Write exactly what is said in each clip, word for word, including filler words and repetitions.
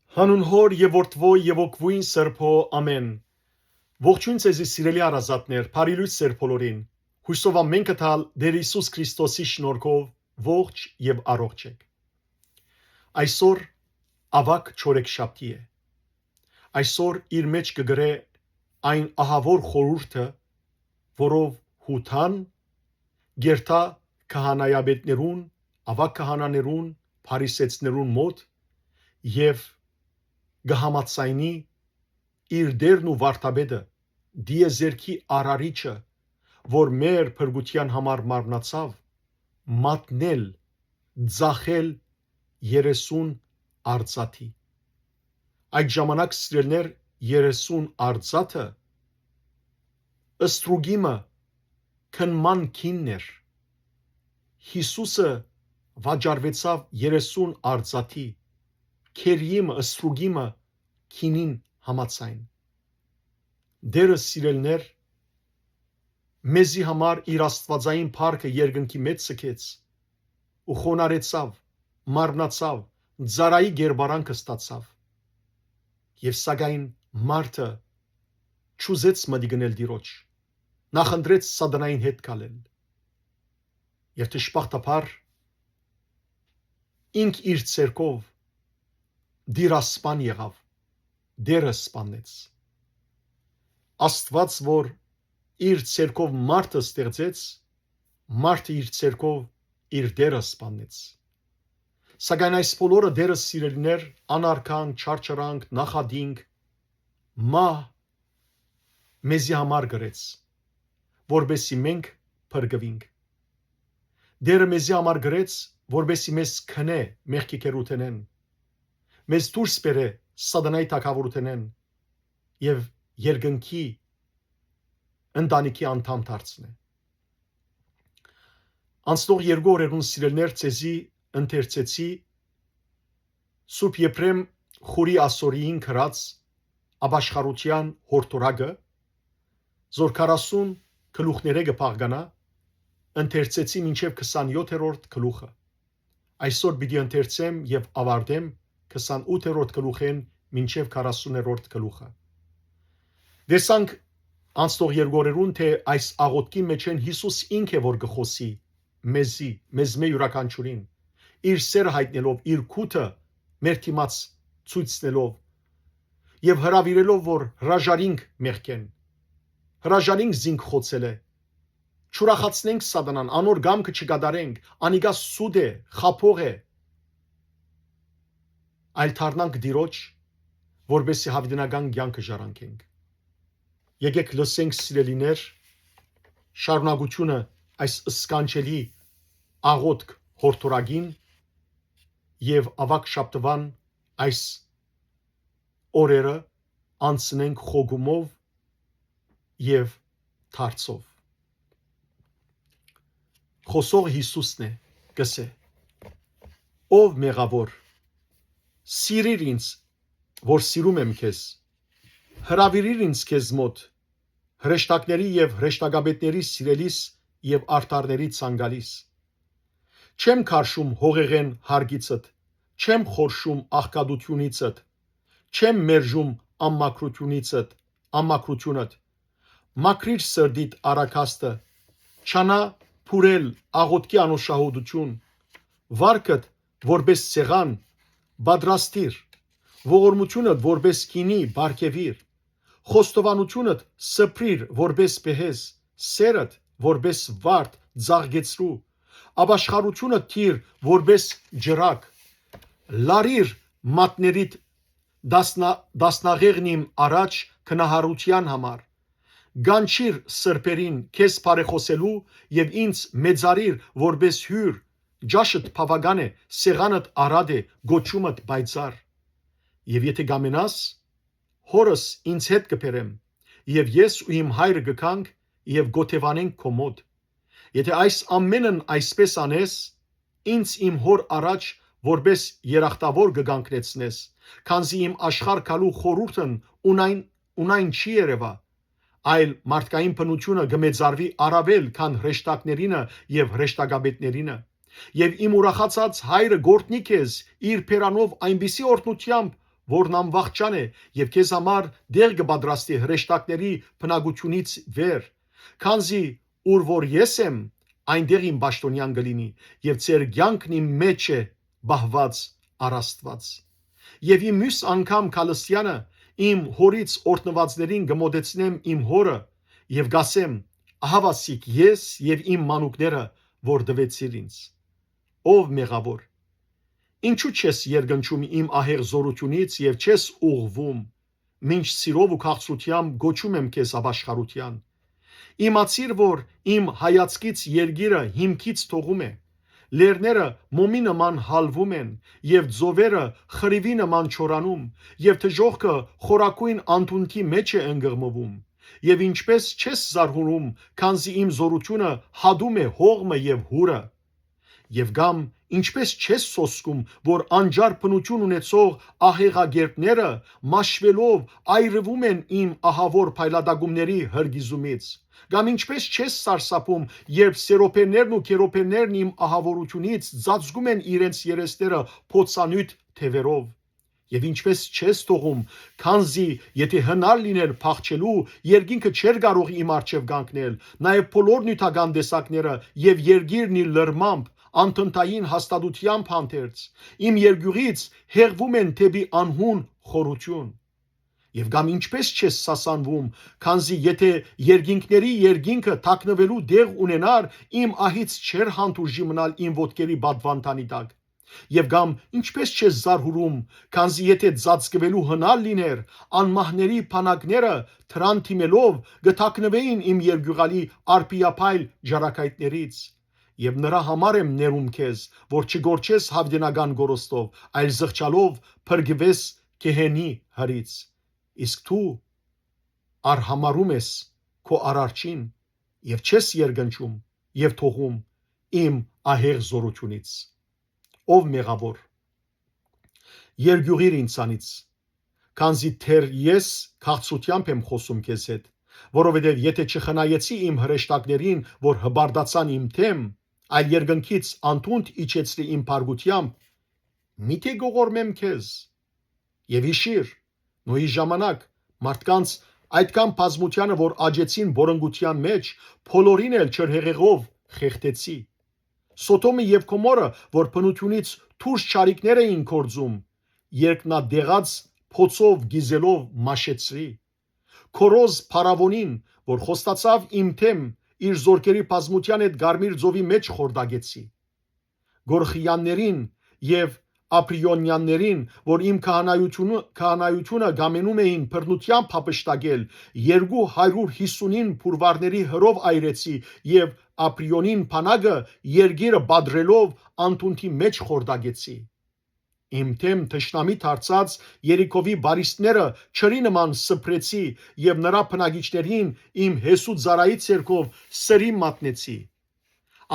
Հանուն Հօր եւ Որդւոյ եւ Հոգւոյն Սրբոյ, ամէն։ Ողջոյն ձեզի, սիրելի հարազատներ, բարի լոյս ձեր բոլորին։ Յուսով ամէնքը տալ Տէր Յիսուս Քրիստոսի շնորհքով ողջ եւ առողջ էք։ Այսօր Աւագ Չորեքշաբթի է։ Այսօր իր մէջ կը գրէ այն ահաւոր խորհուրդը, որով Յուդան կ'երթայ քահանայապետներուն, աւագ քահանաներուն, փարիսեցիներուն մօտ եւ կը համաձայնի իր Տէրն ու Վարդապետը, տիեզերքի Արարիչը, որ մեր փրկութեան համար մարմնացաւ, մատնել, ծախել երեսուն արծաթի։ Այդ ժամանակ, սիրելիներ, երեսուն արծաթը ստրուկի մը քնման գինն էր։ Յիսուսը վաճառուեցաւ երեսուն արծաթի, քերիի մը, ստրուկի մը գինին համաձայն։ Տէրը, սիրելիներ, մեզի համար իր աստուածային փառքը երկնքի մէջ ցկեց ու խոնարհեցաւ, մարմնացաւ, ծառայի կերպարանքը ստացաւ։ Եւ սակայն մարդը չուզեց մտիկնել Տիրոջ, նախընտրեց Սատանային հետ գալել։ Եւ դժբախտաբար ինք իր ձեռքով դիրասպան եղաւ, Տէրը սպաննեց։ Աստուած, որ իր ձեռքով մարդը ստեղծեց, մարդը իր ձեռքով իր Տէրը սպաննեց։ Սակայն այս բոլորը, Տէրը, սիրելիներ, անարգանք, չարչարանք, նախատինք, մահ մեզի համար գրեց, որպեսզի մենք փրկուինք։ Տէրը մեզի համար գրեց, որպեսզի մեզ քնէ մեղքի գերութենէն, մեզ դուրս բերէ Սատանայի թագաւորութենէն եւ երկնքի ընտանիքի անդամ դարձնէ։ Անցնող երկու օրերուն, սիրելիներ, ձեզի ընթերցեցի Սուրբ Եփրեմ Խուրի ասորիին գրած Ապաշխարութեան յորդորակը, զոր քառասուն գլուխներէ կը բաղկանայ, ընթերցեցի մինչեւ քսանեթերորդ գլուխը։ Այսօր պիտի ընթերցեմ եւ աւարտեմ քսանութերորդ գլուխէն մինչեւ քառասուներորդ գլուխը։ Տեսանք անցնող երկու օրերուն, թէ այս աղօթքին մէջէն Յիսուս ինք է, որ կը խօսի մեզի, մեզմէ յուրաքանչիւրին, իր սերը յայտնելով, իր գութը մեր դիմաց ցոյցնելով եւ հրաւիրելով, որ հրաժարինք մեղքէն, հրաժարինք զինք խոցելէ, չուրախացնենք Սատանան, անոր կամքը չկատարենք, անիկա սուտ է, խաբող է, այլ դառնանք Տիրոջ, որպեսզի յաւիտենական կեանքը ժառանգենք։ Եկէք լսենք, սիրելիներ, շարունակութիւնը այս սքանչելի աղօթք յորդորակին եւ Աւագ Շաբթուան այս օրերը անցնենք խոկումով եւ դարձով։ Խօսող Յիսուսն է, կ'ըսէ. «Ով մեղաւոր, սիրիր ինձ, որ սիրում եմ քեզ, հրաւիրիր ինձ քեզ մօտ, հրեշտակների եւ հրեշտակապետների սիրելիս եւ արդարների ցանկալիս։ Չեմ քարշում հողեղէն հարգիցդ, չեմ խորշում աղքատութիւնիցդ, չեմ մերժում անմաքրութիւնիցդ, անմաքրութիւնդ։ Մաքրիր սրտիդ առագաստը, չանա փուրել աղօթքի անուշահոտութիւն, վարքդ որպէս սեղան պատրաստիր, ողորմութիւնդ որպէս գինի պարգեւիր, խոստովանութիւնդ սփռիր որպէս բեհեզ, սերդ որպէս վարդ ծաղկեցրու, ապաշխարութիւնդ դիր որպէս ջրակ, լարիր մատներիդ դասնա-, դասնաղեղն իմ առաջ քնահարութեան համար, կանչիր սրբերին քեզ բարեխօսելու եւ ինձ մեծարիր որպէս հիւր, ճաշդ բաւական է, սեղանդ առատ է, կոչումդ պայծառ։ Եւ եթէ կամենաս, հորս ինձ հետ կը բերեմ, եւ ես ու իմ հայրը կը գանք եւ կ'օթեւանենք քո մօտ։ Եթէ այս ամէնն այսպէս անես, ինձ իմ հոր առաջ որպէս երախտաւոր կը կանգնեցնես, քանզի իմ աշխարհ գալու խորհուրդն ունայն, ունայն չի երեւայ, այլ մարդկային բնութիւնը կը մեծարուի առաւել, քան հրեշտակներինը եւ հրեշտակապետներինը։ Եւ իմ ուրախացած հայրը գործնի քեզ իր բերանով այնպիսի օրհնութեամբ, որն անվախճան է եւ քեզ համար դեղ կը պատրաստի հրեշտակների բնակութիւնից վեր, քանզի ուր որ ես եմ, այնտեղ իմ պաշտօնեան կը լինի եւ ձեր կեանքն իմ մէջ է պահուած առ Աստուած։ Եւ իմ միւս անգամ գալստեանը իմ հօրից օրհնուածներին կը մօտեցնեմ իմ հօրը եւ կ'ասեմ. «Ահա ասիկ ես եւ իմ մանուկները, որ տուեցիր ինձ»։ Ով մեղաւոր, ինչո՞ւ չես երկնչում իմ ահեղ զօրութիւնից եւ չես ուղղվում, մինչ սիրով ու քաղցրութեամբ կոչում եմ քեզ ապաշխարութեան։ Իմացիր, որ իմ հայացքից երկիրը հիմքից թողում է, լեռները մոմի նման հալվում են եւ ծովերը խռիւի նման չորանում, եւ դժոխքը խորագոյն անդունդի մէջ է ընկղմուում, եւ ինչպէս չես զարհուրում, քանզի իմ զօրութիւնը հատում է հողմը եւ յուրը։ Եւ կամ ինչպէս չես սոսկում, որ անջար բնութիւն ունեցող ահեղակերտները մաշուելով այրուում են իմ ահաւոր փայլատակումների հրկիզումից, կամ ինչպէս չես սարսափում, երբ սերոբերներն ու քերոբերներն իմ ահաւորութիւնից ծածկում են իրենց երեսները փոցանիւթ թեւերով։ Եւ ինչպէս չես թողում, քանզի եթէ հնար լիներ փախչելու, երկինքը չէր կարող իմ առջեւ կանգնել, նաեւ բոլոր նիւթական տեսակները եւ երկիրն իր լրմամբ, անդնդային հաստատութեամբ հանդերձ, իմ երկիւղից հեղուում են դէպի անհուն խորութիւն։ Եւ կամ ինչպէս չես սասանվում, քանզի եթէ երկինքների երկինքը թաքնուելու տեղ ունենար, իմ ահից չէր հանդուրժի մնալ իմ ոտքերի պատուանդանի տակ։ Եւ կամ ինչպէս չես զարհուրում, քանզի եթէ ծածկուելու հնար լիներ, անմահների բանակները դրան դիմելով կը թաքնուէին իմ երկիւղալի արբիափայլ ճառագայթներից։ Եւ նրա համար եմ ներում քեզ, որ չկորչես յաւիտենական կորստով, այլ զղջալով փրկուես գեհենի հրից։ Իսկ դու արհամարում ես քո արարչին եւ չես երկնչում եւ թողում իմ ահեղ զօրութիւնից։ Ով մեղաւոր, երկիւղիր ինձանից, քանզի դեռ ես քաղցրութեամբ եմ խօսում քեզ հետ, որովհետեւ եթէ չխնայեցի իմ հրեշտակներին, որ հպարտացան իմ դէմ, այլ երկնքից անդունդ իջեցրի իմ փառքութեամբ, միթէ կ'ողորմեմ քեզ։ Եւ յիշիր, Նոյի ժամանակ մարդկանց այդքան բազմությանը, որ աճեցին որոնկութեան մէջ, բոլորին էլ ջրհեղեղով խեղդեցի։ Սոդոմը եւ Գոմորը, որ բնութիւնից դուրս չարիքներ էին գործում, երկնատեղած փոցով գիզելով մաշեցրի։ Քորոզ փարաւոնին, որ խոստացաւ իմ դէմ, իր զորքերի բազմութեան հետ Կարմիր ծովի մէջ խորտակեցի։ Գորխիաններին եւ Ապրիոնյաններին, որ իմ քահանայութիւնը, քահանայութիւնը կամենում էին բռնութեամբ հափշտակել, երկու հարիւր յիսունին փուրվարների հրով այրեցի եւ Ապրիոնին բանակը երկիրը պատռելով անդունդի մէջ խորտակեցի։ Իմ դէմ թշնամի դարձած Երիքովի բարիսները ջրի նման սփռեցի եւ նրա բնակիչներին իմ հեսու ծառայի ձեռքով սրի մատնեցի։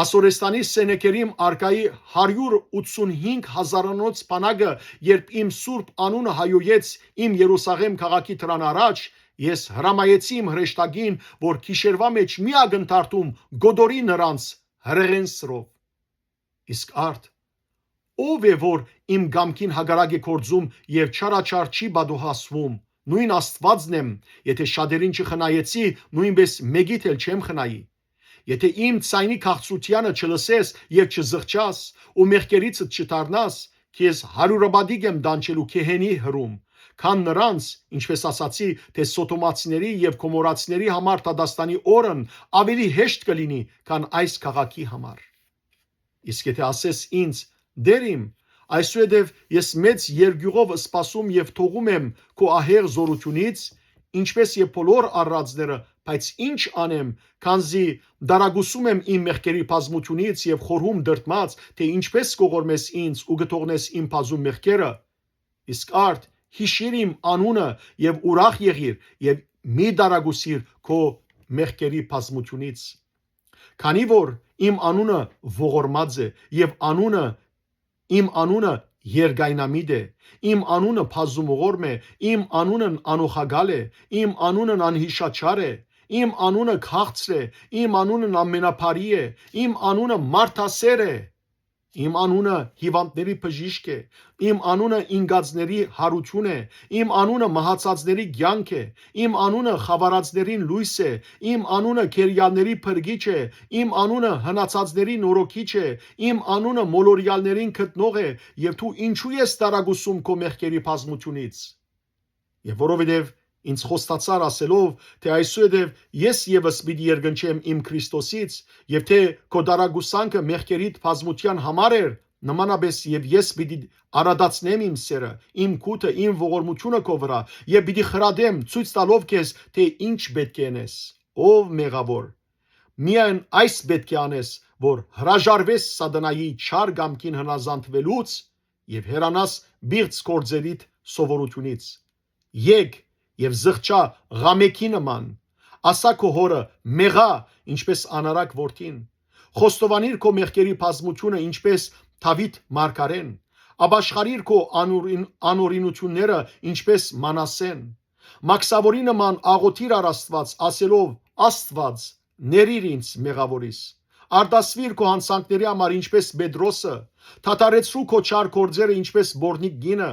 Ասորեստանի Սենեքերիմ արքայի հարիւր ութսունհինգ հազարանոց բանակը, երբ իմ սուրբ անունը հայոյեց իմ Երուսաղէմ քաղաքի դրան առաջ, ես հրամայեցի իմ հրեշտակին, որ գիշերուայ մէջ մի ակնթարթում կ'օտորի նրանց հրեղեն սրով։ Իսկ արդ, ո՞վ է, որ իմ կամքին հակառակ է գործում եւ չարաչար չի պատուհասվում, նոյն Աստուածն եմ, եթէ շատերին չխնայեցի, նոյնպէս մէկիդ էլ չեմ խնայի։ Եթէ իմ ձայնի քաղցրութեանը չլսես եւ չզղջաս ու մեղքերիցդ չդառնաս, քեզ հարիւրապատիկ եմ տանջելու գեհենի հրում, քան նրանց, ինչպէս ասացի, թէ սոդոմացիների եւ գոմորացիների համար դատաստանի օրն աւելի հեշտ կը լինի, քան այս քաղաքի համար։ Իսկ եթէ ասես ինձ. «Տէր իմ, այսուհետեւ ես մեծ երկիւղով սպասում եւ թողում եմ քո ահեղ զօրութիւնից, ինչպէս եւ բոլոր արարածները, բայց ի՞նչ անեմ, քանզի դարակուսում եմ իմ մեղքերի բազմութիւնից եւ խորհում տրտմած, թէ ինչպէս կ'ողորմես ինձ ու կը թողնես իմ բազում մեղքերը»։ Իսկ արդ, յիշիր իմ անունը եւ ուրախ եղիր եւ մի դարակուսիր քո մեղքերի բազմութիւնից։ Քանի որ իմ անունը ողորմած է եւ անունը, իմ անունը երկայնամիտ է, իմ անունը բազում ողորմ է, իմ անունն անօղակալ է, իմ անունն անհիշաչար է, իմ անունը քաղցր է, իմ անունն ամենաբարի է, իմ անունը մարդասեր է, Իմ անունը հիւանդների բժիշկ է, իմ անունը ինկածների յարութիւն է, իմ անունը մահացածների կեանք է, իմ անունը խաւարածներին լոյս է, իմ անունը գերեալների փրկիչ է, իմ անունը հնացածների նորոգիչ է, իմ անունը մոլորեալներին գտնող է, եւ դու ինչո՞ւ ես տարակուսում քո մեղքերի բազմութիւնից։ Եւ որովհետեւ ինձ խոստացար ասելով, թէ այսուհետեւ ես եւս պիտի երկնչեմ իմ Քրիստոսից, եւ թէ քո տարակուսանքը մեղքերիդ բազմութեան համար էր, նմանապէս եւ ես պիտի արատացնեմ իմ սերը, իմ կութը, իմ ողորմութիւնը քո վրայ, եւ պիտի խրատեմ, ցոյց տալով քեզ, թէ ինչ պէտք է ընես։ Ով մեղաւոր, միայն այս պէտք է անես, որ հրաժարուես սատանայի չար կամքին հնազանդուելուց եւ հեռանաս պիղծ գործերիդ սովորութիւնից։ Եկ եւ զղջա ղամեքի նման, ասա քո հօրը, մեղա, ինչպէս անարակ որդին։ Խոստովանիր քո մեղքերի բազմութիւնը, ինչպէս Դաւիթ մարգարէն։ Ապաշխարիր քո անօրին-, անօրինութիւնները, ինչպէս Մանասէն։ Մաքսաւորի նման աղօթիր առ Աստուած, ասելով. «Աստուած, ներիր ինձ մեղաւորիս։ Արտասուիր քո յանցանքների համար, ինչպէս Պետրոսը, թաթարեցրու քո չար գործերը, ինչպէս պոռնիկ կինը։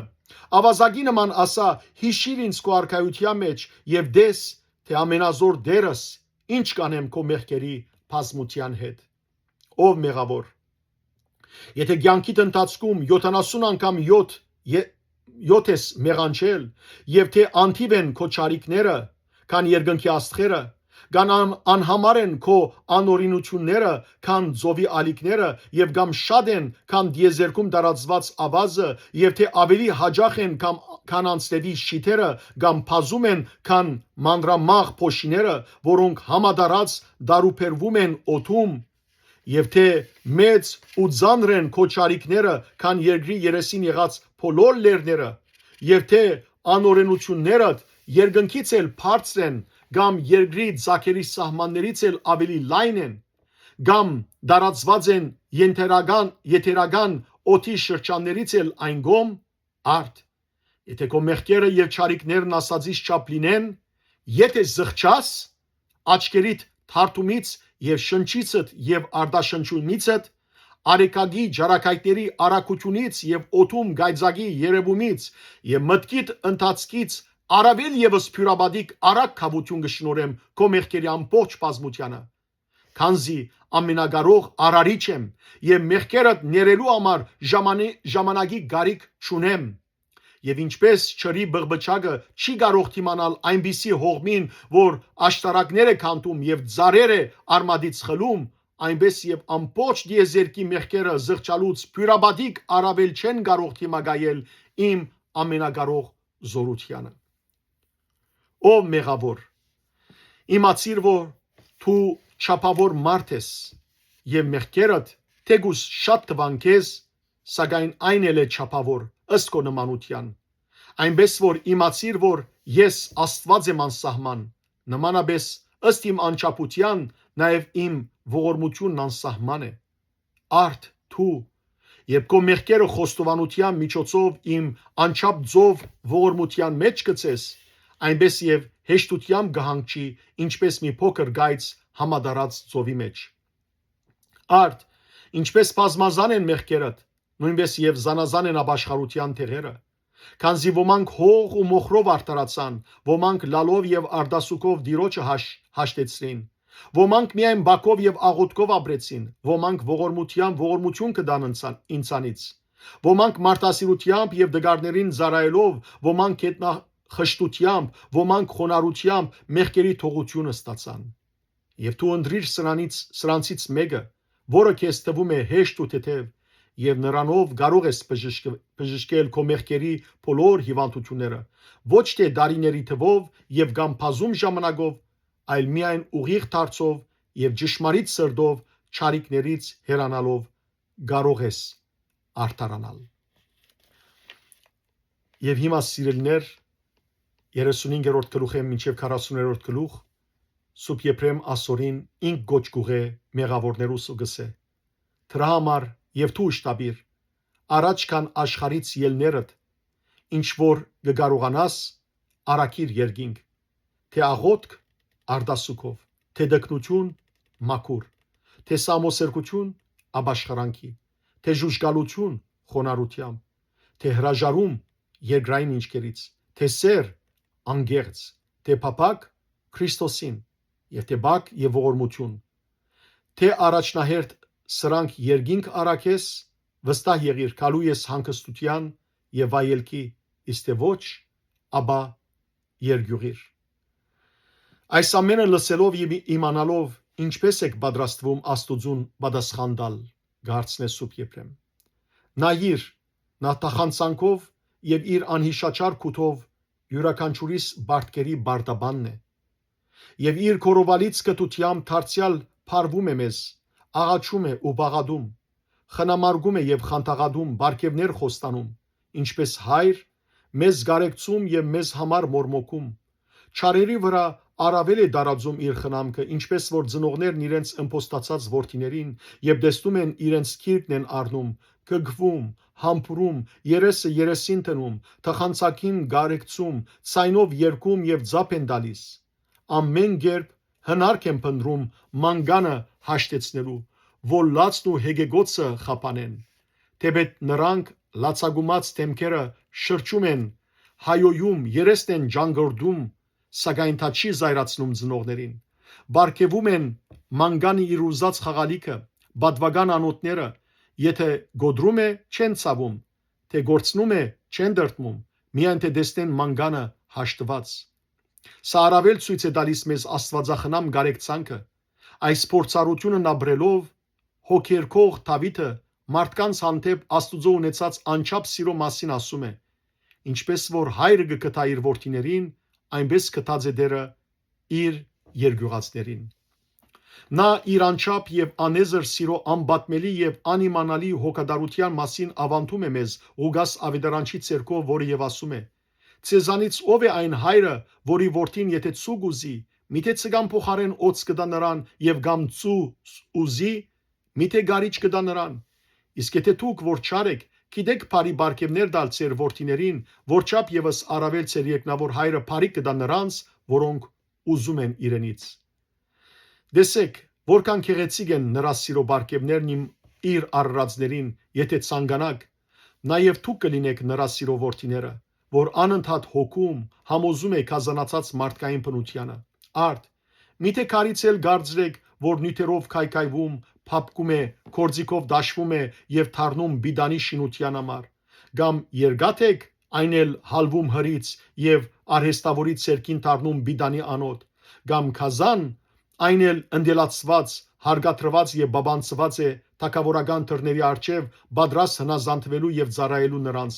Աւազակի նման ասա. յիշիր ինձ քո արքայութեան մէջ եւ տես, թէ ամենազոր Տերս ինչ կանեմ քո մեղքերի բազմութեան հետ»։ Ով մեղաւոր, եթէ կեանքիդ ընթացքում յոթանասուն անգամ յոթ ե-, յոթ ես մեղանչել, եւ թէ անթիւ են քո չարիքները, քան երկնքի աստղերը, կան ան-, անհամար են քո անօրինութիւնները, քան ծովի ալիքները, եւ կամ շատ են, քան տիեզերքում տարածուած աւազը, եւ թէ աւելի յաճախ են, կամ, քան անձրեւի շիթերը, կամ բազում են, քան մանրամաղ փոշիները, որոնք համատարած դարուբերվում են օդում, եւ թէ մեծ ու ծանր են քո չարիքները, քան երկրի երեսին եղած բոլոր լեռները, եւ թէ անօրենութիւններդ երկնքից էլ բարձր են, կամ երկրի ձագերի սահմաններից էլ աւելի լայն են, կամ տարածուած են եթերական, եթերական օդի շրջաններից էլ այն կողմ, արդ, եթէ քո մեղքերը եւ չարիքներն ասածիս չափ լինեն, եթէ զղջաս, աչքերիդ թարթումից եւ շնչիցդ եւ արտաշնչումիցդ, արեգակի ջարակայտների արագութիւնից եւ օդում կայծակի երեւումից եւ մտքիդ ընթացքից առաւել եւս փիւրապատիկ արագ քաւութիւն կը շնորհեմ քո մեղքերի ամբողջ բազմութեանը, քանզի ամենակարող Արարիչ եմ եւ մեղքերդ ներելու համար ժամանի-, ժամանակի կարիք չունեմ։ Եւ ինչպէս ջրի բղբջակը չի կարող դիմանալ այնպիսի հողմին, որ աշտարակներ է քանդում եւ ծառեր է արմատից խլում, այնպէս եւ ամբողջ տիեզերքի մեղքերը զղջալուց փիւրապատիկ առաւել չեն կարող դիմակայել իմ ամենակարող զօրութեանը։ Ով մեղաւոր, իմացիր, որ դու չափաւոր մարդ ես եւ մեղքերդ թէկուզ շատ թուան քեզ, սակայն այն էլ է չափաւոր, ըստ քո նմանութեան։ Այնպէս որ իմացիր, որ ես Աստուած եմ անսահման, նմանապէս ըստ իմ անչափութեան, նաեւ իմ ողորմութիւնն անսահման է։ Արդ դու, երբ քո մեղքերը խոստովանութեան միջոցով իմ անչափ ծով ողորմութեան մէջ գցես, այնպէս եւ հեշտութեամբ կը հանգչի, ինչպէս մի փոքր կայծ համատարած ծովի մէջ։ Արդ, ինչպէս բազմազան են մեղքերդ, նոյնպէս եւ զանազան են ապաշխարութեան տեղերը։ Քանզի ոմանք հող ու մոխրով արդարացան, ոմանք լալով եւ արտասուքով Տիրոջը հաշ-, հաշտեցրին, ոմանք միայն բակով եւ աղօթքով ապրեցին, ոմանք ողորմութեան ողորմութիւն կը տան ընցան-, ինցանից, ոմանք մարդասիրութեամբ եւ տկարներին ծառայելով, ոմանք գետնախշտութեամբ, ոմանք խոնարհութեամբ մեղքերի թողութիւնը ստացան։ Եւ դու ընտրիր սրանից, սրանցից մէկը, որը քեզ թվում է հեշտ ու թեթեւ, եւ նրանով կարող ես բժշկ-, բժշկել քո մեղքերի բոլոր հիվանդութիւնները, ոչ թէ տարիների թվով եւ կամ բազում ժամանակով, այլ միայն ուղիղ դարձով եւ ճշմարիտ սրտով չարիքներից հեռանալով կարող ես արդարանալ։ Եւ հիմա, սիրելիներ, երեսունհինգերորդ գլուխէն մինչեւ քառասուներորդ գլուխ, Սուրբ Եփրեմ ասորին ինք կոչ կուղղէ մեղաւորներուս ու կ'ըսէ. «Դրա համար եւ դու ուշտապիր, առաջ քան աշխարհից ելներդ, ինչ որ կը կարողանաս, առաքիր երկինք, թէ աղօթք՝ արտասուքով, թէ տգնութիւն՝ մաքուր, թէ սամոսերգութիւն՝ ապաշխարանքի, թէ ժուժկալութիւն խոնարհութեամբ, թէ հրաժարում երկրային ինչքերից, թէ սէր անկեղծ, թէ փափաք Քրիստոսին եւ թէ բակ եւ ողորմութիւն, թէ առաջնահերթ սրանք երկինք առաքես, վստահ եղիր, գալու ես հանգստութեան եւ վայելքի, իսկ թէ ոչ, ապա երկիւղիր։ Այս ամէնը լսելով եւ իմանալով, ինչպե՞ս էք պատրաստվում Աստուծուն պատասխան տալ, կ'հարցնէ Սուրբ Եփրեմ։ Նայիր, նա թախանցանքով եւ իր անյիշաչար քութով իւրաքանչիւրիս պարտքերի պարտաբանն է։ Եւ իր քորովալից կտութեամբ դարձեալ փարվում է մեզ, աղաչում է ու բաղատում, խնամարկում է եւ խանդաղատում, պարգեւներ խոստանում, ինչպէս հայր, մեզ գարեկցում եւ մեզ համար մորմոքում։ Չարերի վրայ առաւել է տարածում իր խնամքը, ինչպէս որ ծնողներն իրենց ըմբոստացած որդիներին, երբ տեսնում են, իրենց գիրկն են առնում, կգվում, համբուրում, երեսը երեսին դնում, թխանցակին գարեկցում, ձայնով երգում եւ ծափ են տալիս։ Ամէն կերպ հնարք են փնտռում մանկանը հաշտեցնելու, որ լացն ու հեգեգոցը խափանեն։ Թէպէտ նրանք լացակումած դեմքերը շրջում են, հայոյում, երեսն են ջանգրտում, սակայն դա չի զայրացնում ծնողներին։ Պարգեւում են մանկանը իր ուզած խաղալիքը, պատուական անոթները, եթէ կոտրում է, չեն ցավում, թէ կորցնում է, չեն դրդմում, միայն թէ տեսնեն մանկանը հաշտուած։ Սա առաւել ցոյց է տալիս մեզ աստուածախնամ գարեկցանքը։ Այս փորձառութիւնն ապրելով, հոգերկող Դաւիթը մարդկանց հանդէպ Աստուծոյ ունեցած անչափ սիրո մասին ասում է. «Ինչպէս որ հայրը կը գթայ իր որդիներին, այնպէս գթած է Տէրը իր երկիւղածներին»։ Նա իր անչափ եւ անեզր սիրո անպատմելի եւ անիմանալի հոգատարութեան մասին աւանդում է մեզ Ղուկաս աւետարանչի ձեռքով, որը եւ ասում է. «Ձեզանից ո՞վ է այն հայրը, որի որդին եթէ ցուկ ուզի, միթէ ցկան փոխարէն օձ կտայ նրան եւ կամ ծու ուզի, միթէ գարիճ կտայ նրան։ Իսկ եթէ դուք, որ չար էք, գիտէք բարի պարգեւներ տալ ձեր որդիներին, որչափ եւս առաւել ձեր երկնաւոր հայրը բարիք կտայ նրանց, որոնք ուզում են իրենից։ Տեսեք, որքան գեղեցիկ են նրա սիրո պարգեւներն իմ, իր արարածներին, եթէ ցանկանաք, նաեւ դուք կը լինէք նրա սիրո որդիները, որ անընդհատ հոգում, համոզում է գազանացած մարդկային բնությանը։ Արդ, միթէ քարից էլ կարծրեք, որ նիւթերով քայքայուում, փափկում է, գործիքով դաշվում է եւ դառնում պիտանի շինութեան համար, կամ երկա՞թ էք, այն էլ հալվում հրից եւ արհեստաւորի ձեռքին դառնում պիտանի անոթ, կամ գազան, այն էլ ընտելացուած, հարգադրուած եւ բաբանցուած է թագաւորական դռների առջեւ, պատրաստ հնազանդուելու եւ ծառայելու նրանց։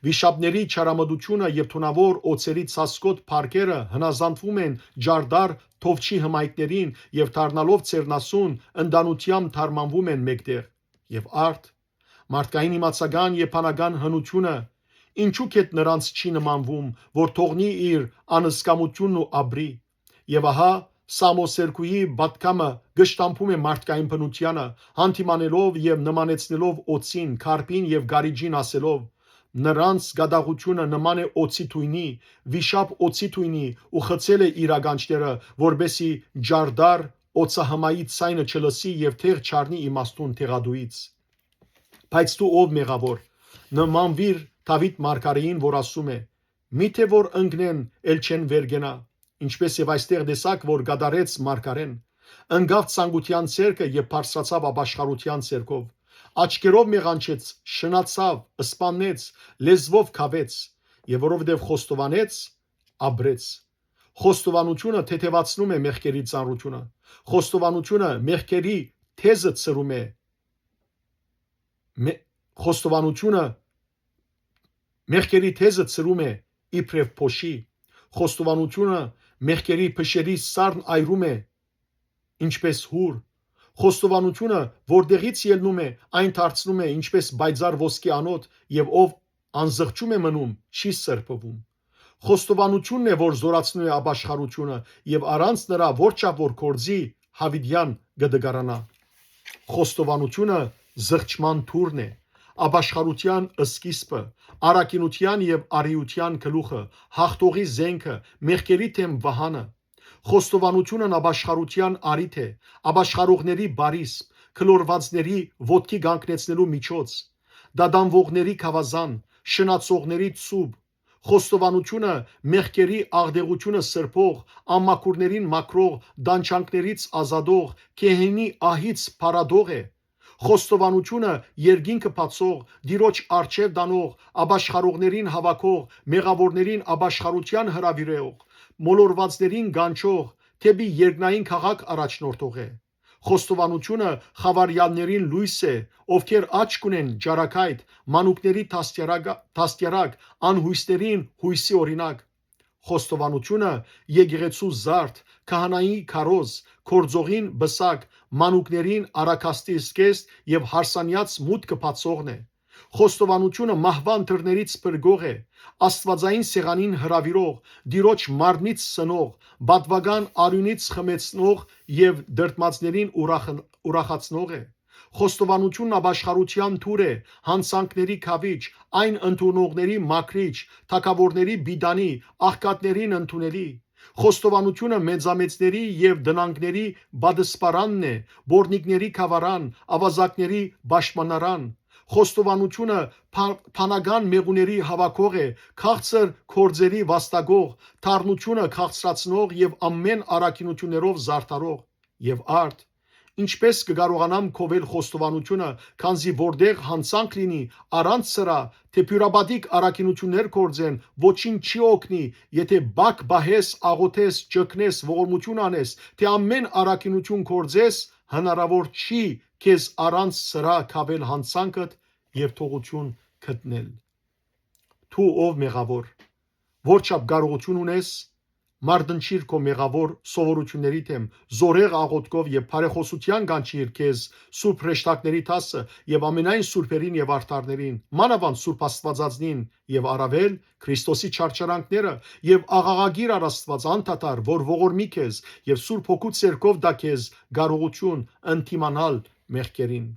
Վիշապների չարամտությունը եւ թունաւոր օձերի ցասկոտ փառքերը հնազանդվում են ջարդար թովչի հմայքներին եւ դառնալով ձեռնասուն, ընտանութեամբ թարմանվում են մէկտեղ։ Եւ արդ, մարդկային իմացական եւ բանական հնությունը ինչու՞ գեթ նրանց չի նմանվում, որ թողնի իր անզգամութիւնն ու ապրի։ Եւ ահա, Սամոսերկուի պատգամը կշտամբում է մարդկային բնությանը, հանդիմանելով եւ նմանեցնելով օձին, քարբին եւ գարիճին, ասելով. «Նրանց կատաղությունը նման է օձի թոյնի, վիշապ օձի թոյնի, ու խցել է իր ականջները, որպէսզի ջարդար օձահմայի ձայնը չլսի եւ թեղ չառնի իմաստուն թեղատուից»։ Բայց դու, ով մեղաւոր, նմանուիր Դաւիթ մարգարէին, որ ասում է. «Միթէ որ ընկնեն, էլ չեն վեր կենայ», ինչպէս եւ այստեղ տեսաք, որ կատարեց մարգարէն։ Ընկաւ ցանկութեան ձեռքը եւ բարձրացաւ ապաշխարութեան ձեռքով։ Աչքերով մեղանչեց, շնացաւ, սպաննեց, լեզուով քաւեց, եւ որովհետեւ խոստովանեց, ապրեց։ Խոստովանությունը թեթեւացնում է մեղքերի ծանրությունը։ Խոստովանությունը մեղքերի թեզը ցրում է։ Մե-, խոստովանությունը մեղքերի թեզը ցրում է իբրեւ փոշի։ Խոստովանությունը մեղքերի փշերի սառն այրում է, ինչպես հուր։ Խոստովանությունը, որտեղից ելնում է, այն դարձնում է, ինչպես պայծառ ոսկի անոթ, եւ ով անզղջում է մնում, չի սրբվում։ Խոստովանությունն է, որ զորացնում է ապաշխարությունը, եւ առանց նրա, որչափ որ գործի, յաւիտեան կը դգարանայ։ Խոստովանությունը զղջման թուրն է, ապաշխարութեան սկիզբը, առաքինութեան եւ արիութեան գլուխը, յաղթողի զէնքը, մեղքերի դէմ վահանը։ Խոստովանությունն ապաշխարութեան առիթ է, ապաշխարողների բարիսպ, գլորուածների ոտքի կանգնեցնելու միջոց, դատանուողների գաւազան, շնացողների ծուփ, խոստովանութիւնը մեղքերի աղտեղութիւնը սրբող, անմաքուրներին մաքրող, տանջանքներից ազատող, գեհենի ահից փարատող է։ Խոստովանութիւնը երկինքը բացող, Տիրոջ առջեւ տանող, ապաշխարողներին հաւաքող, մեղաւորներին ապաշխարութեան հրաւիրող, մոլորուածներին կանչող, դէպի երկնային քաղաք առաջնորդող է։ Խոստովանութիւնը խաւարեալներին լոյս է, ովքեր աչք ունեն ճարագայթ, մանուկների դաստիարակ, դաստիարակ, անհոյսներին յոյսի օրինակ։ Խոստովանութիւնը եկեղեցու զարդ, քահանայի քարոզ, գործողին պսակ, մանուկներին արագաստի զգեստ եւ հարսանեաց մուտքը բացողն է։ Խոստովանութիւնը մահուան դռներից փրկող է, աստուածային սեղանին հրաւիրող, Տիրոջ մարմնից սնող, պատուական արիւնից խմեցնող եւ դրդմածներին ուրախ-, ուրախացնող է։ Խոստովանութիւնն ապաշխարութեան թուր է, յանցանքների քաւիչ, այն ընդունողների մաքրիչ, թագաւորների պիտանի, աղքատներին ընդունելի։ Խոստովանութիւնը մեծամեծների եւ տնանքների պատսպարանն է, պոռնիկների գաւառան, աւազակների պաշտպանարան։ Խոստովանութիւնը փա-, փանական մեղուների հաւաքող է, քաղցր գործերի վաստակող, դառնութիւնը քաղցրացնող եւ ամէն առաքինութիւններով զարդարող։ Եւ արդ, ինչպէս կը կարողանամ գովել խոստովանութիւնը, քանզի որտեղ յանցանք լինի, առանց սրա, թէ բիւրապատիկ առաքինութիւններ գործեն, ոչինչ չի օգնի, եթէ բակ պահես, աղօթես, ճգնես, ողորմութիւն անես, թէ ամէն առաքինութիւն գործես, հնարաւոր չի քեզ առանց սրա գավել յանցանքդ եւ թողութիւն գտնել։ Դու ով մեղաւոր, որ չափ կարողութիւն ունես, մարտնչիր քո մեղաւոր սովորութիւնների դէմ, զորեղ աղօթքով եւ բարեխօսութեան կանչիր քեզ սուրբ հրեշտակների դասը եւ ամենայն սուրբերին եւ արդարներին, մանաւանդ Սուրբ Աստուածածնին եւ առաւել Քրիստոսի չարչարանքները եւ աղաղակիր առ Աստուած անդադար, որ ողորմի քեզ եւ Սուրբ Հոգու ձեռքով տայ քեզ կարողութիւն ընդդիմանալ մեղքերին։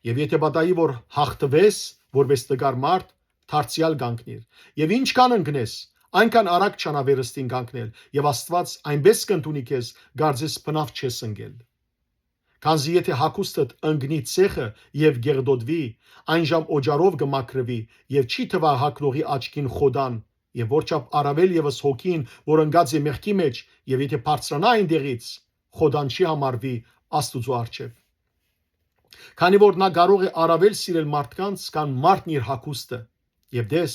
Եւ եթէ պատահի, որ հաղթուես որպէս տկար մարդ, դարձեալ կանգնիր։ Եւ ինչքան ընկնես, այնքան արագ չանա վերստին կանգնել, եւ Աստուած այնպէս կ'ընդունի քեզ, կարծես բնաւ չես ընկել։ Քանզի եթէ հագուստդ ընկնի ցեխը եւ կեղտոտուի, այն ժամ օճառով կը մաքրուի եւ չի թուայ հագնողի աչքին խոտան, եւ որչափ առաւել եւս հոգին, որ ընկած է մեղքի մէջ, եւ եթէ բարձրանայ այնտեղից, խոտան չի համարուի Աստուծոյ առջեւ։ Քանի որ նա կարող է առաւել սիրել մարդկանց, քան մարդն իր հագուստը։ Եւ տես,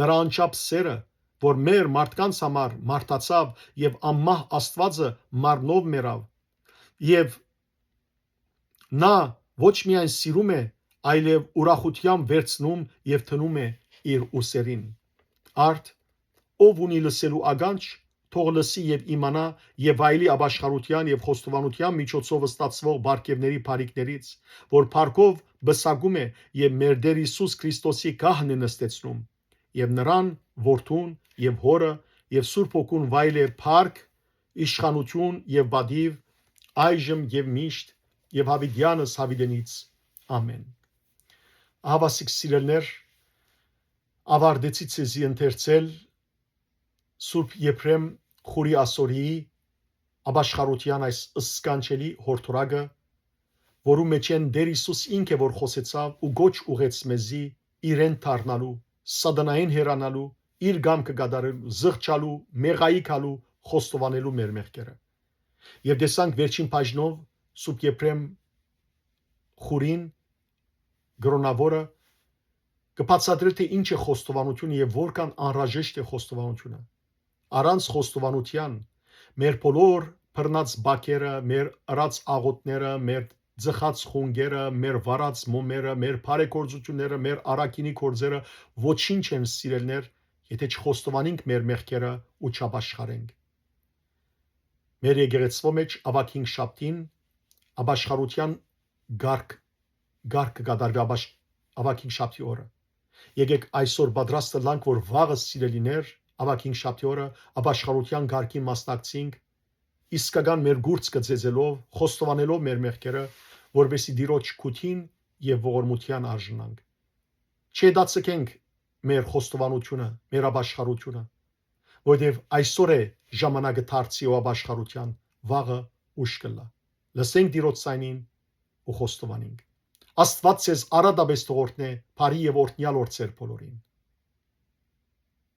նրա անչափ սերը, որ մեր մարդկանց համար մարդացաւ եւ անմահ Աստուածը մարմնով մեռաւ, եւ նա ոչ միայն սիրում է, այլեւ ուրախութեամբ վերցնում եւ դնում է իր ուսերին։ Արդ, ով ունի լսելու ականջ, թող լսի եւ իմանայ եւ վայելի ապաշխարութեան եւ խոստովանութեան միջոցով ստացուող պարգեւների բարիքներից, որ փառքով պսակում է եւ մեր Տէր Յիսուս Քրիստոսի գահն է նստեցնում, եւ նրան, Որդուն եւ Հօրը եւ Սուրբ Հոգուն վայել է փառք, իշխանութիւն եւ պատիւ, այժմ եւ միշտ, եւ յաւիտեանս յաւիտենից։ Ամէն։ Ահաւասիկ սիրելներ, աւարտեցի ձեզի ընթերցել Սուրբ Եփրեմ Խուրի Ասորիի ապաշխարութեան այս սքանչելի յորդորակը, որու մէջէն Տէր Յիսուս ինք է, որ խօսեցաւ ու կոչ ուղղեց մեզի իրեն դառնալու, սատանային հեռանալու, իր կամքը կատարելու, զղջալու, մեղայի գալու, խոստովանելու մեր մեղքերը։ Եւ տեսանք վերջին բաժնով Սուրբ Եփրեմ Խուրին, կրօնաւորը, կը բացատրէ, թէ ինչ է խոստովանութիւնը եւ որքան անհրաժեշտ է խոստովանութիւնը։ Առանց խոստովանութեան մեր բոլոր բռնած բակերը, մեր ըրած աղօթները, մեր ձգած խունկերը, մեր վարած մոմերը, մեր բարեգործութիւնները, մեր առաքինի գործերը ոչինչ են, սիրելներ, եթէ չխոստովանենք մեր մեղքերը ու չապաշխարենք։ Մեր եկեղեցւոյ մէջ Աբագին շաբթին ապաշխարութեան կարգ, կարգ կը կատարուի Աբաշ-, Աբագին շաբթի օրը։ Եկեք այսօր պատրաստ ըլլանք, որ վաղը, սիրելիներ, Աբագին շաբթի օրը ապաշխարութեան կարգին մասնակցենք, իսկական մեր կուրծքը ծեծելով, խոստովանելով մեր մեղքերը, որպեսզի Տիրոջ քութին եւ ողորմութեան արժանանք։ Չհետաձգենք մեր խոստովանութիւնը, մեր ապաշխարութիւնը, որովհետեւ այսօր է ժամանակը դարձի ու ապաշխարութեան, վաղը ուշ կ'ըլլայ։ Լսենք Տիրոջ ձայնին, ու խոստովանինք։ Աստուած ձեզ առատապէս թող օրհնէ բարի եւ օրհնեալ օր ձեր բոլորին։